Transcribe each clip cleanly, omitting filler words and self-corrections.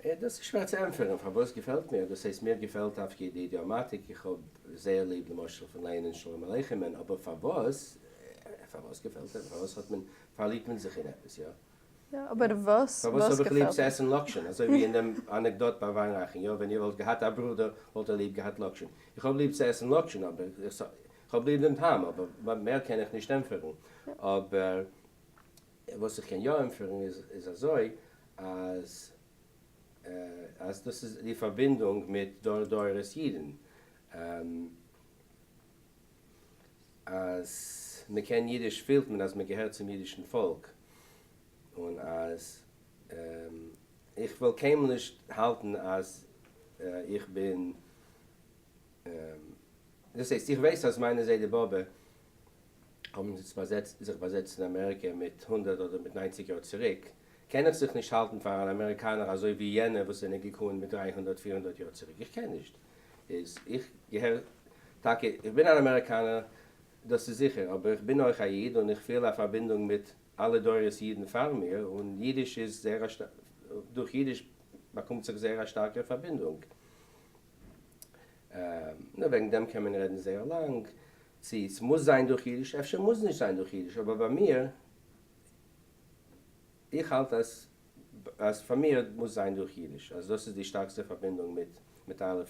דאס איז שווער צו ענטפערן פארוואס געפעלט מיר, דאס הייסט מיר געפעלט דווקא די אידיאמאטיק, איך האב זייער ליב למשל פון לייענען שלום עליכם'ען, אבער פארוואס, פארוואס געפעלט ער, פארוואס האט מען, פארליבט מען זיך אין עפעס, יא? יא, אבער וואס, פארוואס וואס האב איך ליב געפעלט צו דיר? עסן לאקשן, אזוי ווי אין דעם אנעקדאט ביי וויינרייכן, יא, ווען איר וואלט געהאט א ברודער וואלט ער ליב געהאט לאקשן, איך האב ליב צו עסן לאקשן, אבער איך האב ליב דעם טעם, אבער מער קען איך נישט ענטפערן, אבער וואס איך קען יא ענטפערן איז איז אזוי אז אז דאס איז די פארבינדונג מיט דור דורות אידן, אז מען קען אידיש פילט מען אז מען געהערט צום אידישן פאלק, און אז איך וועל קיינמאל נישט האלטן אז איך בין, דאס הייסט איך ווייס אז מיינע זיידע באבע האבן זיך באזעצט אין אמעריקע מיט 100 אדער מיט 90 יאר צוריק, קען איך זיך נישט האלטן פאר אן אמעריקאנער אזוי ווי יענע וואס זענען געקומען מיט 300 400 יאר צוריק, איך קען נישט, איז איך געהער טאקע, איך בין אן אמעריקאנער דאס איז זיכער, אבער איך בין אויך א איד און איך פיל א פארבינדונג מיט אלע דורות אידן פאר מיר, און אידיש איז זייער א, דורך אידיש באקומט זיך זייער א שטארקע פארבינדונג. נו, וועגן דעם קען מען רעדן זייער לאנג, צי ס'מוז זיין דורך אידיש, אפשר מוז נישט זיין דורך אידיש, אבער ביי מיר, איך האלט אז אז פאר מיר מוז זיין דורך אידיש, אז דאס איז די שטארקסטע פארבינדונג מיט מיט אלע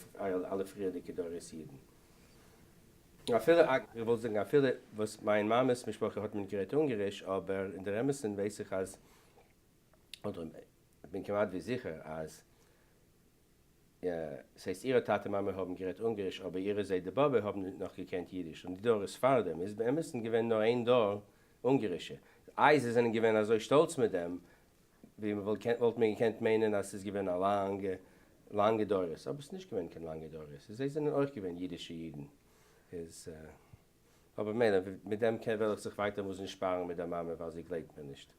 אלע פריערדיגע דורות אידן. אפילו, איך וואלט זאגן אפילו וואס מיין מאמע'ס משפחה האט מען גערעדט אונגעריש, אבער אין דער אמת'ן ווייס איך אז, אדער כ'בין כמעט ווי זיכער אז ס'הייסט אירע טאטע מאמע האבן גערעדט אונגעריש אבער אירע זיידע באבע האבן נאך געקענט אידיש און די דורות פארדעם איז באמת'ן געווען נאר איין דור אונגערישע. איי זיי זענען געווען אזוי שטאלץ מיט דעם ווי מ'וואלט וואלט מען געקענט מיינען אז ס'איז געווען א לאנגע לאנגע דורות אבער ס'איז נישט געווען קיין לאנגע דורות זיי זענען אויך געווען אידישע אידן איז אבער מילא מיט דעם וועל איך זיך ווייטער מוזן שפארן מיט דער מאמע ווייל זי גלייבט מיר נישט.